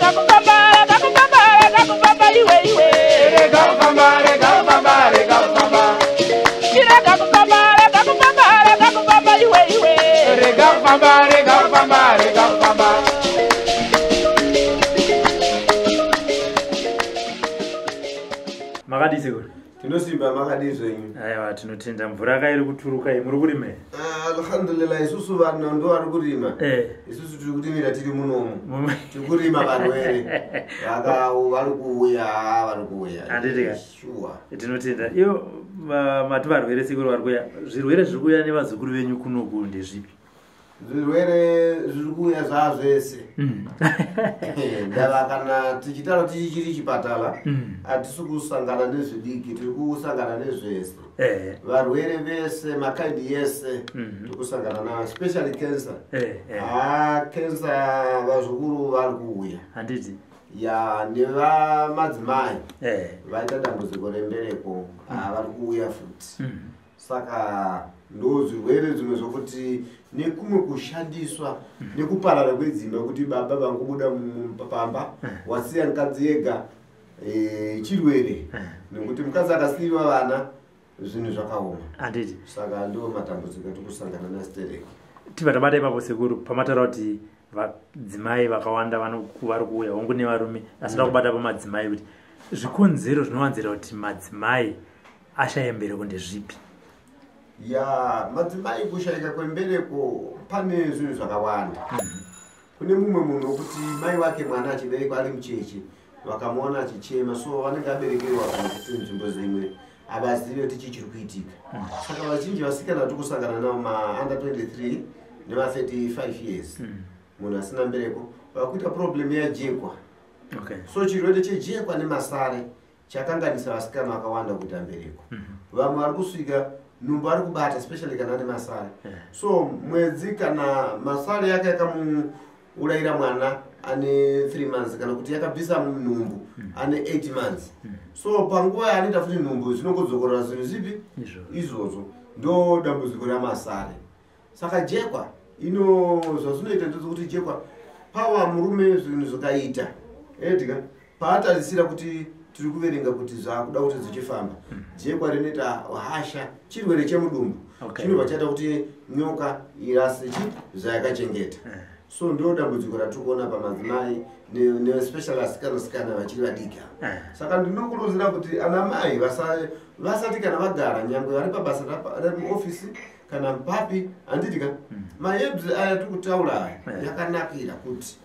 Rega kufamba, rega kufamba, rega kufamba iwe iwe. Rega kufamba, rega kufamba, rega kufamba. Chirega kufamba, rega kufamba, rega kufamba iwe iwe. Rega kufamba, rega kufamba, rega kufamba. Makadii sekuru? Tinosimba, makadii zvenyu? Aiwa, tinotenda. Mvura ka iri kuturuka iyi, muri kurima here? Ah, alhamdulillah, isusu vanhu ndo vari kurima. Isusu tiri kurimira tiri munomu. Tiri kurima varwere vari kuuya, vari kuuya. Handiti ka? Shuwa. Tinotenda. Iyo mati varwere sekuru vari kuuya, zvirwere zviri kuuya nevazukuru venyu kunoku ndezvipi? Zvirwere zviri kuuya zvaa zvese. Ndava kana tichitaura tichiri chipatara, hatisi kusangana nezvidiki, tiri kusangana nezvese. Varwere vese, makaindi yese, tiri kusangana nayo, especially cancer. Ha, cancer vazukuru vari kuuya. Handiti? Ya, nevamadzimai vaita dambudziko rembereko, vari kuuya futi. Saka ndo zvirwere zvimwe zvokuti nekumwe kushandiswa nekuparara kwedzimba, kuti baba vangobuda pamba wasiya mukadzi ega, chirwere, nekuti mukadzi akasiyiwa vana, zvinhu zvakaoma. Handiti? Saka ndo matambudziko atiri kusangana nastereki. Tibva tabata ipapo sekuru, pamataura kuti vadzimai vakawanda vari kuuya, hongu nevarume, asi ndoda kubata pamadzimai kuti zvikonzero zvinowanzira kuti madzimai ashaye mbereko ndezvipi? Ya, madzimai kushayika kwembereko pane zvinhu zvakawanda. Kune mumwe munhu wekuti mai wake mwana achiberekwa ari mucheche vakamuona achichema, so vanenge aberekerwa kana kuti nzvimbo dzimwe havazivi kuti chii chiri kuitika. Saka vazhinji vasikana vatiri kusangana navo maunder 23 nema35 years, munhu asina mbereko, vakuita problem yajekwa. So chirwere chejekwa nemasare chakanganisa vasikana vakawanda kuita mbereko. Vamwe vari kusvika nhumbu ari kubata, especially kana ane masare. So mwedzi kana masare yake yakamuurayira mwana ane 3 months, kana kuti yakabvisa nhumbu ane 8 months, so panguva yaanoita futi nhumbu zvinongodzokorora zvinhu zvipi? Izvozvo. Izvozvo ndo dambudziko ramasare. Saka jekwa ino zvazvinoita ndezvekuti jekwa pawa murume zvinhu zvikaita etika paatarisira kuti tiri kuverenga kuti zvakuda kuti zvichifamba, jekwa rinoita hasha, chirwere chemudumbu. Chinobva chaita kuti nyoka irase chi zvayakachengeta. So ndo dambudziko ratiri kuona pamadzimai, nespecially asikana sikana vachiri vadiki ava. Saka ndinokurudzira kuti ana mai vasati kana vagara, nyangwe vari pabasa remuofisi kana papi, handiti ka, maherbs aya tiri kutaura aya yakanakira kuti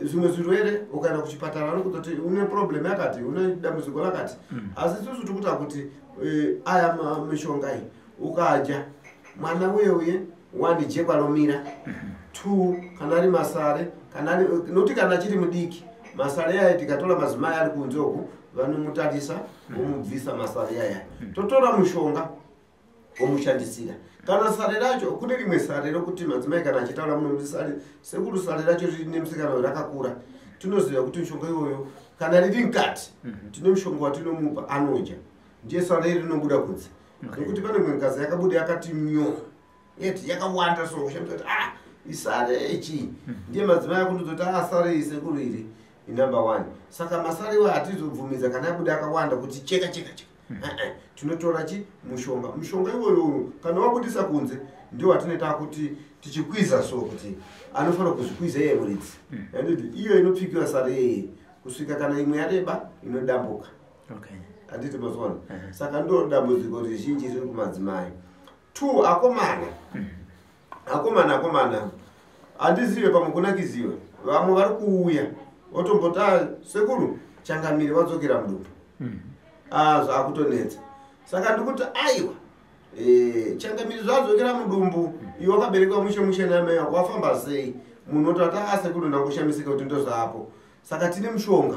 zvimwe zvirwere ukaenda kuchipatara vanokutoti une problem yakati, une dambudziko rakati. Asi isusu tiri kuta kuti aya mishonga iyi ukadya mwana uye uye, one, jekwa romira; two, kana ari masare, kana ari nokuti kana achiri mudiki masare aya, tikatora madzimai ari kunze uku vanomutarisa, vomubvisa masare aya, totora mushonga omushandisira. Kana sare racho, kune rimwe sare rokuti madzimai kana achitaura muno sare, sekuru, sare racho rine musikana rakakura, tinoziva kuti mushonga iwoyo kana riri mukati, tine mushonga watinomupa anodya, ndiye sare iri rinobuda kunze. Nekuti pane imwe ngazi yakabuda yakati nyo yeti yakawanda, so kushamisa kuti ah, isare ichi. Ndiye madzimai akundozoti ah, sare iyi sekuru iri inumber one. Saka masare iwayo hatizobvumidza kana abuda akawanda kuti cheka cheka cheka. Eh-eh, tinotora chi mushonga, mushonga iwoyo kana wabudisa kunze ndio watinoita kuti tichikwiza, so kuti anofanira kuzvikwiza iye muridzi. Handiti iyo inopfikiwa sare iyeye kusvika kana imwe yareba inodambuka. Handiti mazuva? Saka ndo dambudziko rizhinji riri kumadzimai. Two, akomana, akomana, akomana, handizive pamwe kunakiziwa, vamwe vari kuuya votomboti "Ah, sekuru, changamire wadzokera mudumbu." Ah, zvaakutonetsa. Saka ndikuti aiwa, changamire zvadzokera mudumbu, iwe wakaberekwa mushe mushe namai wako, wafamba sei? Munhu otati "Ah, sekuru, ndangoshamisika kuti ndozvapo." Saka tine mushonga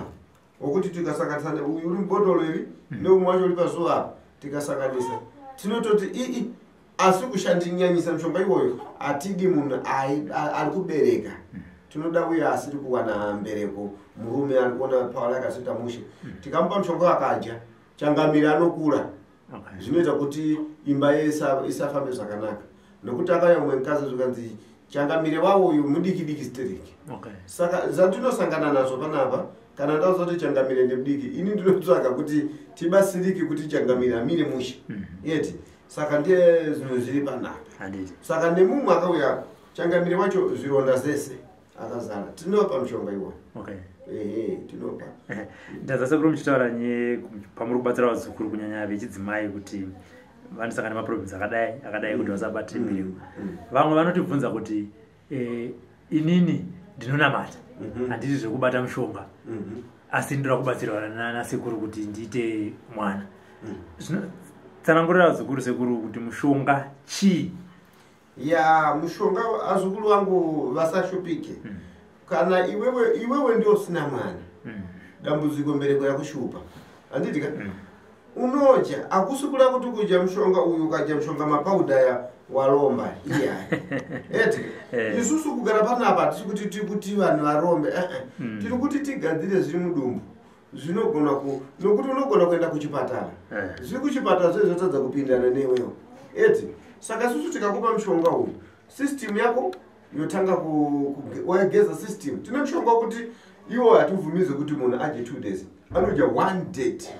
wokuti tikasanganisa uyu uri mubhotoro iri neumwe wacho uri pazuva apa, tikasanganisa tinototi ii, asi kushandinyanyisa mushonga iwoyo hatidi munhu ari kubereka, tinoda uyo asiri kuwana mbereko, murume ari kuona paura akasoita mushe. Tikamupa mushonga akadya, changamire anokura. Zvinoita kuti imba isafambe zvakanaka, nekuti akauya mumwe mukadzi zvikanzi Changamire wavo uyu mudiki diki stereki. Okay. Saka zvatinosangana nazvo panapa, kana ndauza kuti changamire ndemudiki, ini ndinotsvaga kuti tibatsirike kuti changamire amire mushe. Yeti saka ndiye zvinhu zviri panapa. Handiti. Saka nemumwe akauya changamire wacho zvironda zese akazara, tinopa mushonga iwoyo. Okay. Ehe, tinopa. Ndaza sekuru muchitaura nye pamuri kubatsira vazukuru, kunyanya vechidzimai, kuti vanosangana nemaproblems akadai akadai kuti vasabate mbereko. Vamwe vanotibvunza kuti inini ndinonamata, handiti zvekubata mushonga, asi ndoda kubatsirwa nasekuru kuti ndiite mwana. Zvino tsanangurira vazukuru, sekuru, kuti mushonga chii? Ya, mushonga, azukuru vangu vasashupike. Kana iwewe ndio usina mwana, dambudziko mbereko yakushupa, handiti ka? Unodya, akusi kuda kuti kudya mushonga uyu, ukadya mushonga mapauda ya walomba iya, eti? Isusu kugara panapa hatisi kuti tiri kuti vanhu varombe, eh-eh. Tiri kuti tigadzire zviri mudumbu zvinogona ku nokuti unogona kuenda kuchipatara, zviri kuchipatara zve zvotadza kupindana newewo, eti? Saka isusu tikakupa mushonga uyu, system yako yotanga wageza system. Tine mushonga wekuti iwo hatibvumidze kuti munhu adye 2 days, anodya one date,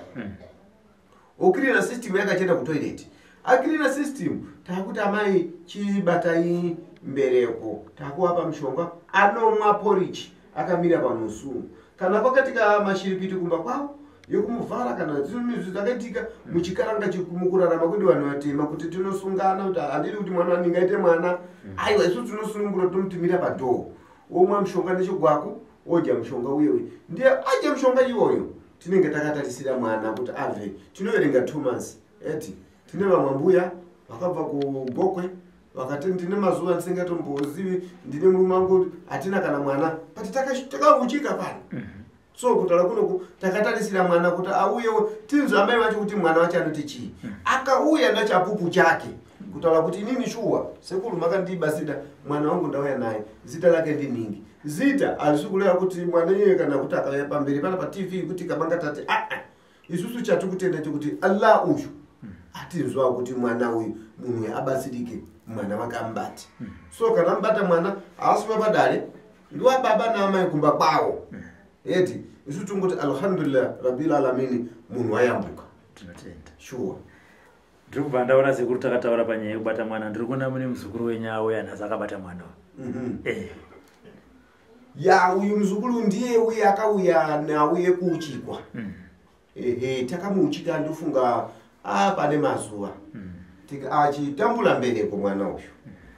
ocleana system yakachienda kutoilet. Acleana system, taakuti amai chibatai mbereko, taakuvapa mushonga, anomwa porridge akamira pamusuwu. Kana kwakatika mashiripiti kumba kwavo yekumuvhara, kana zvinhu zvakaitika muchikaranga mukurarama kwedu vanhu vatema, kuti tinosungana kuti handidi kuti mwana ndingaite mwana, aiwa, isu tinosunungura, tomutimira padhoo, omwa mushonga nechigwaku, odya mushonga uye uye ndiye adya mushonga iwoyo, tinenge takatarisira mwana kuti abve. Tinoverenga 2 months, eti? Tine vamwe mbuya vakabva kuGokwe, vakati ndine mazuva ndisingatombozivi, ndine murume wangu, hatina kana mwana, but takauchika pano. So kutaura kunoku takatarisira mwana kuti auyewo, tinzwe amai vacho kuti mwana wacho anoti chii. Akauya nachapupu chake kutaura kuti inini shuwa sekuru makandibasida, mwana wangu ndauya naye, zita lake ndiningi. Zita hazvisi kureva kuti mwana iyeye kana kuti akauya pamberi pana paTV kuti kabanga tati aa. Isusu chatikutenda chekuti Allah uyu atinzwa kuti mwana uyu, munhu uyu abatsirike, mwana wakamubata. So kana mubata mwana, haasi padare, ndiwa baba naamai kumba kwavo, eti? Isu tingoti alhamdulillah rabbil alamin, munhu wayambuka. Tinotenda. Shuwa. Ndiri kubva ndaona sekuru takataura panyaya yekubata mwana, ndiri kuona mune muzukuru wenyu auya nhasi akabata mwana. Ya, uyu muzukuru ndiye uye akauya nauye kuuchikwa. Ehe, takamuuchika, ndofunga pane mazuva. Achitambura mbereko mwana uyu,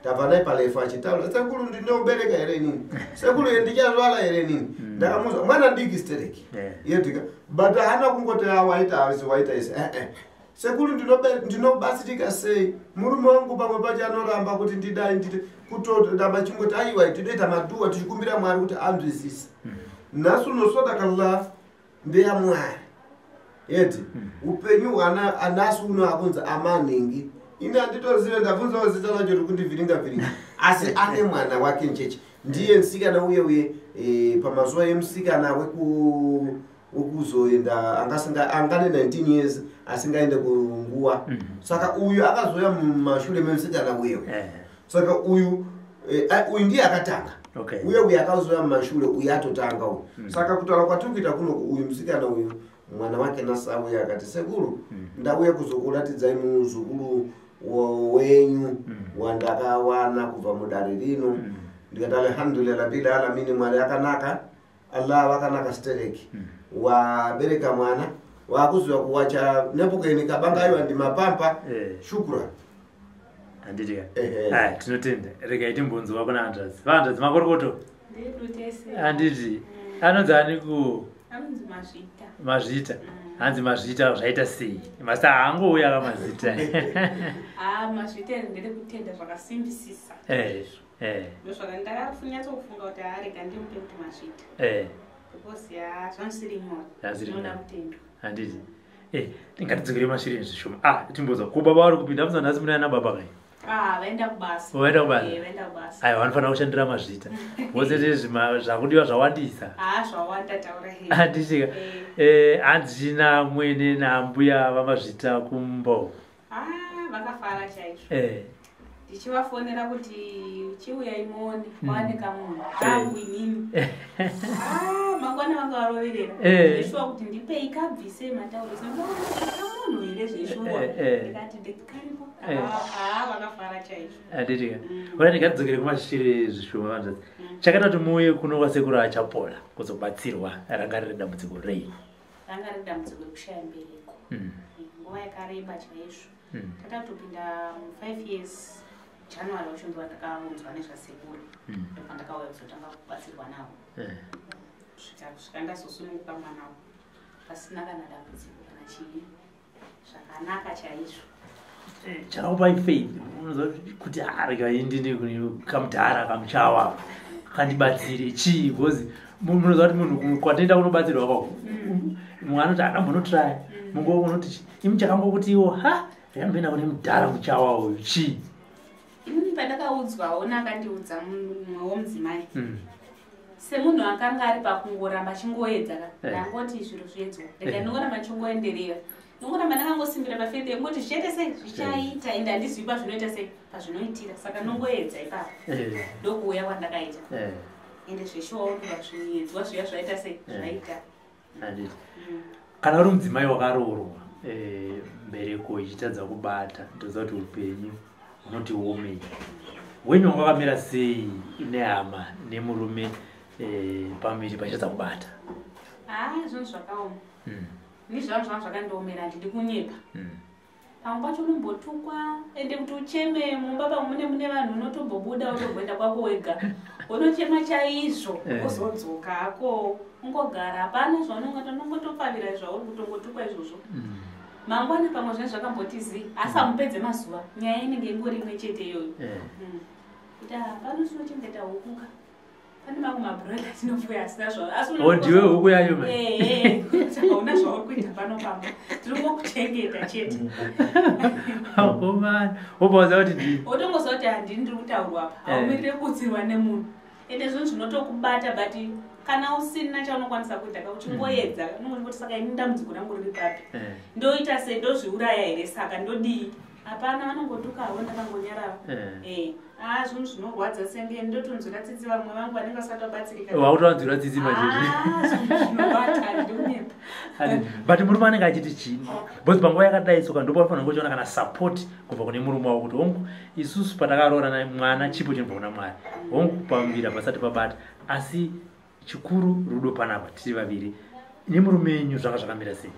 tabva naye palefu achitaura, "Sekuru, ndinobereka here inini? Sekuru, ndichazvara here inini?" Ndakamuza mwana diki stereki, yetika, but haana kungoti, "Ah, waita asi waita isi." Eh, "Sekuru, ndinobatsirika sei? Murume wangu pamwe pacho anoramba kuti ndidai ndite." Kutoramba chingoti, "Aiwa, tinoita madhuwa tichikumbira Mwari kuti anzwisise." Nhasi unosadakallah ndeyamwari, eti? Upenyu hwana anasi uno akunzi amanhingi, ini handitozive, ndabvunzawo zita racho rikundivhiringa vhiringa, asi ane mwana wake ncheche, ndiye musikana uye uye pamazuva emusikana wekuzoenda angane 19 years asingaende kunguva. Saka uyu akazouya mumashure memusikana uyewo. Saka uyu uyu ndiye akatanga. Uye uyu akazouya mumashure, uyu atotanga uyu. Saka kutaura kwatiri kuita kunoku, uyu musikana uyu mwana wake nasauya akati, "Sekuru, ndauya kuzokuratidzai muzukuru wenyu wandakawana kubva mudare rino." Ndikati alhamdulillah rabbil alamin, Mwari akanaka, Allah vakanaka stereki. Wabereka mwana, wakuziva kuwacha nepokeni kabanga, aiwa, ndimapampa. Shukura. Handiti ka? Ehe. Aya, tinotenda. Regai timbonzwa kuna hanzvadzi. Vahanzvadzi, makorokoto. Ndedu tese. Handiti anonzi ani ku? Anonzi Mazvita. Mazvita. Hanzi Mazvita, zvaita sei? Mazita haangouya kamazita. Ha, Mazvita iri nderekutenda zvakasimbisisa. Ndosvaka ndakanyatsokufunga kuti arega ndimupe kuti Mazvita, because ya zvanisiri nyore. Zvasiri Zvinoda nyore. kutendwa. Handiti ngatidzokere mashure zvishoma. Ah, timbonzwa ko baba vari kupinda muza nhasi, mune ana baba kai? Ah, vaenda kubasa. Vaenda kubasa? Eh, vaenda kubasa. Aiwa, vanofanira kushandira Mazvita vose, zvakudiwa zvawandisa. Ha, zvawanda, taura he. Handiti? Eh. Hanzina mwene nambuya vaMazvita kumbo? Ah, vakafara chaizvo. Ndichivafonera kuti chiuyai muone kwaane kamunhu kangu inini. Ah, mangwana vanga varoverera. Zveshuwa kuti ndipei kabvise matauro. Kamunhu here zveshuwa? Ndikati ndikaripo. Ah, vakafara chaizvo. Handiti ora ndingadzokere kumashure zvishoma, vanzvadzi. Chakaita kuti muuye kuno kwasekuru Achapola kuzobatsirwa ranga riri dambudziko rei? Ranga riri dambudziko rekushaya mbereko. Nguva yakareba chaizvo. Takatopinda mu5 years January wacho ndo ndakaunzwa nezvasekuru. Ndopandakauya kuzotanga kubatsirwa navo. Kusvika ndazosununguka mwana wangu pasina kana dambudziko kana chii, zvakanaka chaizvo. Chakakupai faith, unoziva kuti arega indini kamudhara kamuchawa kandibatsire chii? Because munoziva kuti munhu kwatinoenda kunobatsirwa kwako, mumwe anoti akambonotraya, mumwe unoti imi chakangokuti iwo ha rekamboenda kune mudhara muchawa uyu chii? Inini pandakaudzwawo nakandiudza mumwe womudzimai, semunhu akanga ari pakungoramba achingoedza ka, ndangoti zviro zviedzwa, rega ndingoramba ndichingoenderera, ndingoramba ndakangosimbira pafaith yekungoti zvichaita sei, zvichaita, ende handizivi pazvinoita sei, pazvinoitira, saka ndongoedza ipapo. Ndokuuya kwandakaita. Ende zveshuwawo zviedzwa zviya zvaita sei, zvaita. Handiti kana uri mudzimai wakaroorwa, mbereko ichitadza kubata, ndoziva kuti upenyu hunoti omei. Wenyu wanga wakamira sei nehama nemurume, pamuviri pachitadza kubata? Haa, zvinhu zvakaoma. Ni zvangu zvanga zvakandiomera, handidi kunyepa. Pamwe pacho unombotukwa, ende kuti ucheme mumba pamwe mune vanhu, unotombobuda utomboenda kwako wega, unochema chaizvo. Wozodzoka hako, ungogara, hapana zvaunongota, unongotopfavira zvauri kutongotukwa izvozvo. Mangwana pamwe zvinenge zvakamboti zi, asi hamupedze mazuva, nyaya inenge ingori imwe chete iyoyo. Kuti ah, pano tinochengeta huku ka, pane mamwe mabroiler tinofuya asina zvao, asi Oh, ndiwe huku yacho man. Hauna zvauri kuita pano pamba, tiri kungokuchengeta chete. Oh man, wobva waziva kuti ndini. Wotongoziva kuti handini ndiri kutaurwa apa. Haumirire kutsiwa nemunhu, ende zvinhu zvinotokubata, but kana usina chaunokwanisa kuita ka, uchingoedza, unongoti saka ini dambudziko rangu riri papi? Ndoita sei? Ndozviuraya here? Saka ndodii? Hapana, vanongotuka havo, ndakangonyarara. Ah, zvinhu zvinorwadza, senge ndotonzwira tsitsi vamwe vangu vanenge vasati vabatsirika. Wakutovanzwira tsitsi manje. Ah, zvinhu zvinobata, handidi kunyepa. But murume anenge achiti chii? Because panguva yakadai soka ndopanofanira kunge uchiona kana support kubva kune murume wako, kuti hongu, isusu patakaroorana mwana chipo chinobva kuna Mwari, hongu pamuviri pasati pabata, asi chikuru rudo panapa tiri vaviri. Nemurume wenyu zvanga zvakamira sei?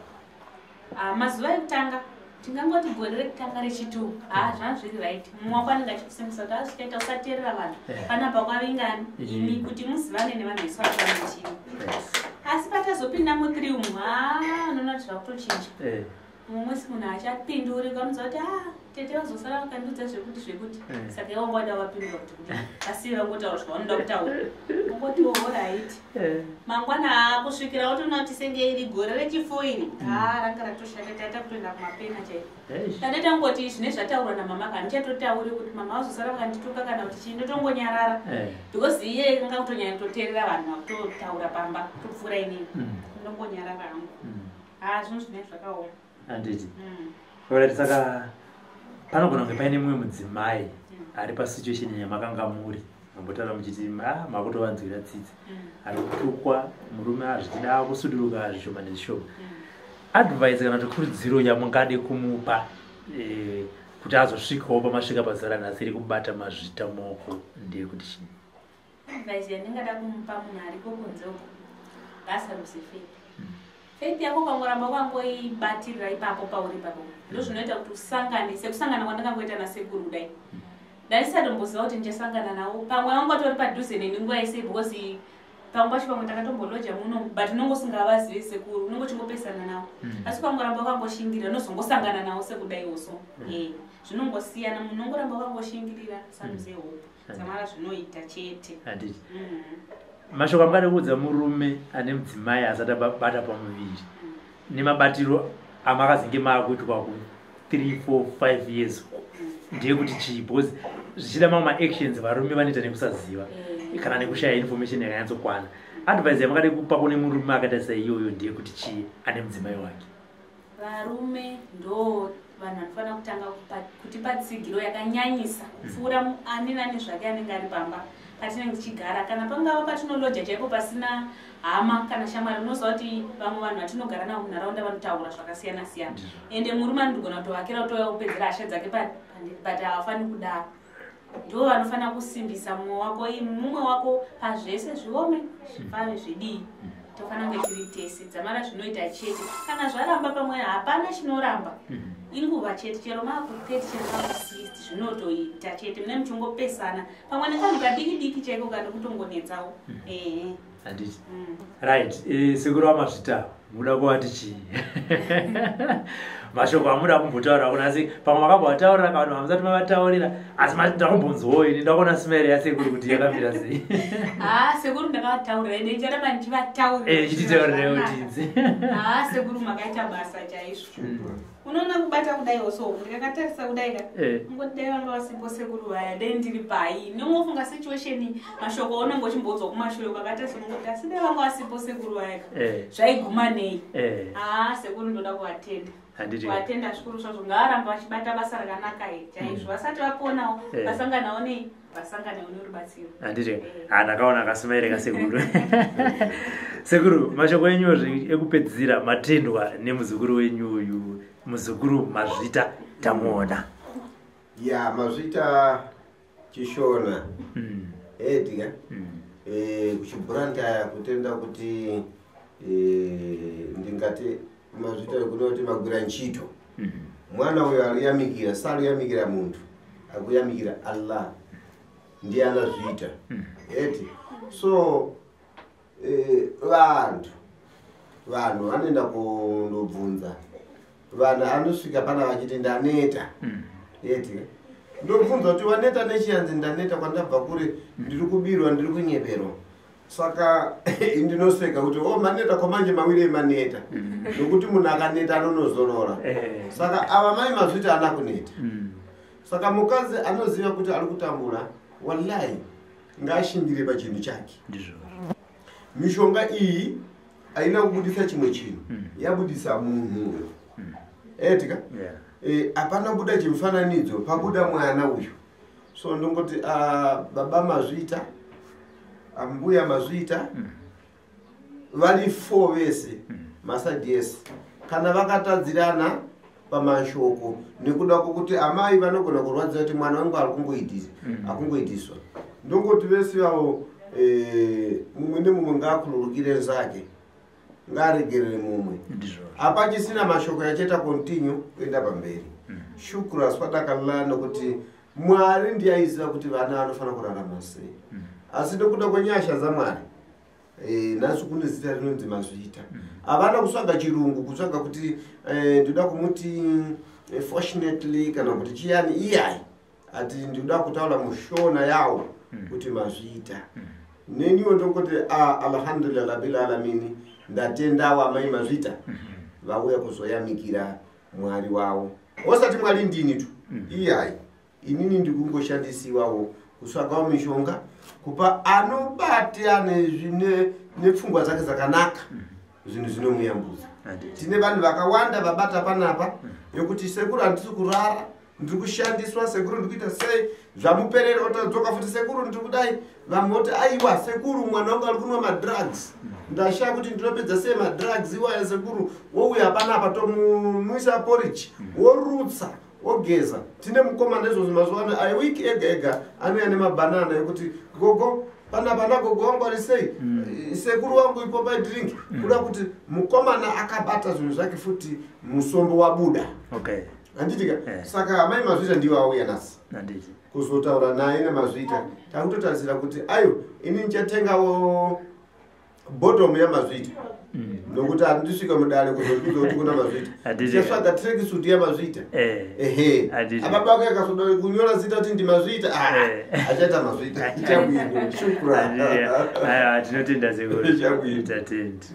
Ah, mazuva ekutanga, tingangoti gore rekutanga, rechitu, ha, zvanga zviri right. Mumwe wako anenge achikusimbisa kuti azvikaita, usateerera vanhu. Panapa kwavingani imi kuti muzivane nevanhu vese vakamutiri. Asi patazopinda mu3 umu, ha, unoona kuti zvakutochinja. Mumwe musi munhu achapinduri, ukamuudza kuti a tete vazosara vakandiudza zvekuti zvekuti, saka iwe wanga wada vapindura kuti kudii? Asi vangotaura zvavanoda kutaura, ungotiwo alright. Mangwana kusvikira wotoona kuti senge iri gore rechifour ini, ha, ranga ratoshata, tata kutoenda kumapena chaiko. Tane tangoti zvine zvataurwa namama ka, handichatotauri kuti mama vazosara vakandituka kana kuti chii, ndotongonyarara. Because iye anga kutonyanya kutoteerera vanhu vakutotaura pamba kutopfuura inini. Ndongonyarara hangu. Ha, zvinhu zvinenge zvakaoma. Handiti alright, saka panogona kunge paine mumwe mudzimai ari pasituation yamakanga muri, mambotaura muchiti ah, makutovanzwira tsitsi, ari kutukwa, murume azvichida kusuduruka zvishoma nezvishoma. Advice kana kuti kurudziro yamungade kumupa, kuti azosvikawo pamasvika pazuva ranhasi rekubata mazvita mumaoko, ndeyekuti chii? Advice yandingada kumupa munhu ariko kunze uko, ngaasaruze faith. Faith yako ukangoramba ukangoibatirira ipapo pauri ipapo, ndo zvinoita kuti usangane, sekusangana kwandakangoita nasekuru kudai. Ndaisatomboziva kuti ndichasangana navo, pamwe vangotori padhuze neni nguva yese, because pamwe pacho pamwe takatomboloja muno, but unonge usingavazivi sekuru, unonge uchingopesana navo. Asi ukangoramba ukangoshingirira, unozongosangana navo sekudaiwo. So zvinongosiyana, munhu unongoramba ukangoshingirira, saluze hope, samara zvinoita chete. Handiti mashoko amungade kuudza murume ane mudzimai asati abata pamuviri, nemabatiro amakazenge maakuitwa ku 3 4 5 years, ndeyekuti chii? Because zvichida mamwe maactions varume vanoita nekusaziva kana nekushaya information yakanyatsokwana. Advice yamakade kupa kune murume akaita seiyoyo ndeyekuti chii, ane mudzimai wake? Varume ndo Vanhu vanofanira kutanga kutipa tsigiro yakanyanyisa kupfuura ani nani zvake anenge ari pamba patinenge tichigara, kana pangava patinoloja chaipo pasina hama kana shamwari. Unoziva kuti vamwe vanhu vatinogara navo munharaunda vanotaura zvakasiyana siyana, ende murume anogona kutovakira kutouya kupedzera hasha dzake, but havafaniri kudaro. Ndo vanofanira kusimbisa mumwe wako, mumwe wako pazvese, zviome zvipfave zvidii, tofanira kunge tiri tese. Dzamara zvinoita chete. Kana zvaramba, pamwe hapana chinoramba, inguva chete. Chero maaku30, chero maaku60, zvinotoita chete. Mune muchingopesana pamwe nekanhu kadiki diki chaiko kani kutongonetsawo, ehe. Handiti? Right, sekuru vaMazvita, muda kuvati chii? Mashoko amuda kumbotaura kuna, asi pamwe makambovataurira kana hamusati mavataurira, asi ndakumbonzwawo ini, ndakuona smile yasekuru kuti yakamira sei. Ha, sekuru, ndakavataurira, ende ndicharamba ndichivataurira. Chititaurirewo tinzi. Ha, sekuru, makaita basa chaizvo. Unoona kubata kudaiwo so, ndikakatarisa kudai ka, ngoti dai vanga vasipo sekuru vaya, dai ndiri pai? Ndinongofunga situation, mashoko aunenge uchimboudzwa kumashure, ukakatarisa unongoti asi dai vanga vasipo sekuru vaya ka, zvaiguma nei? Ha, sekuru, ndoda kuvatenda. Handiti? Kuvatenda zvikuru zvazvo. Ngavaramba vachibata basa rakanaka chaizvo. Vasati vaponawo, vasanganawo nei, vasanganewo nerubatsiro. Handiti? Ha, ndakaona kasmile kasekuru. Sekuru, mashoko enyu ekupedzisira. Matendwa nemuzukuru wenyu uyu, muzukuru Mazvita, tamuona. Ya, Mazvita chishona. Edika. Kuchibhurantaya kutenda kuti ndingati mazvita kunoti magwira ntchito. Mwana uyo aliyamikira, saluyamikira munthu, akuyamikira Allah, ndiye anazviita eti. So vanhu vanoenda kundobvunza vanhu, anosvika pana vachiti ndaneta eti. Ndobvunza kuti waneta nechiyanzi? Ndaneta kwandabva kure, ndiri kubirwa, ndiri kunyeperwa. Saka ndinoseka kuti o maneta kwamanje mawiri emaneta, nokuti munhu akaneta anonozorora. Saka ava mai Mazvita ana kuneta. Saka mukadzi anoziva kuti ari kutambura, wallahi, ngaashingire pachinhu chake. Ndizvo. Mishonga iyi haina kubudisa chimwe chinhu, yabudisa munhu uyo etika. Hapana kubuda chimufananidzo, pabuda mwana uyu. So ndongoti baba Mazvita, ambuya Mazvita, vari four vese, maside ese, kana vakatadzirana pamashoko nekuda kwokuti amai vanogona kurwadziwa kuti mwana wangu ari kungoitisa, akungoitiswa, ndongoti vese vavo, mumwe nemumwe ngaakhululukire nzake, ngaaregerere mumwe. Ndizvo. Hapachisina mashoko, yachaita continue kuenda pamberi. Shukura swadakalla, nokuti Mwari ndiye aiziva kuti vana vanofanira kurarama sei. Asi nekuda kwenyasha dzaMwari, nhasi kune zita rinonzi Mazvita. Havana kutsvaga chirungu, kutsvaga kuti ndoda kumuti fortunately kana kuti chiyani iyai, ati ndoda kutaura mushona yawo kuti Mazvita. Neniwo ndongoti alhamdulillah rabbil alamini, ndatendawo amai Mazvita vauya kuzoyamikira Mwari wavo. Osati Mwari ndini tu iyai, inini ndikungoshandisiwawo kutsvagawo mishonga kupa anobata nepfungwa dzake dzakanaka, zvinhu zvinomuyambudza. Tine vanhu vakawanda vabata panapa yokuti sekuru, handisi kurara, ndiri kushandiswa, sekuru, ndiri kuita sei, zvamuperera otadzoka futi, sekuru, ndiri kudai. Vamwe voti aiwa sekuru, mwana wangu ari kunwa madrugs, ndashaya kuti ndinopedza sei madrugs iwaya sekuru. Wouya panapa, tomunwisa porridge, worutsa, wogeza. Tine mukomana izvozvo mazuva ano, aiwiki ega ega anouya nemabhanana ekuti gogo panapa, nagogo wangu ari sei, sekuru wangu ipo drink, kuda kuti mukomana akabata zvinhu zvake futi, musombo wabuda. Handitika? Saka amai Mazvita ndiwo auya nhasi kuzotaura naye naMazvita. Takutotarisira kuti ayo ini ndichatengawo bottom yaMazvita, nokuti handisvika mudare kuzondiudza kuti kuna Mazvita. Ndichatsvaga tracksuit yaMazvita. Ehe. Ababa ake akazoda kunyora zita kuti ndiMazvita, achaita Mazvita chabwino. Shukran. Aiwa, tinotenda sekuru. Chabwino. Tatenda.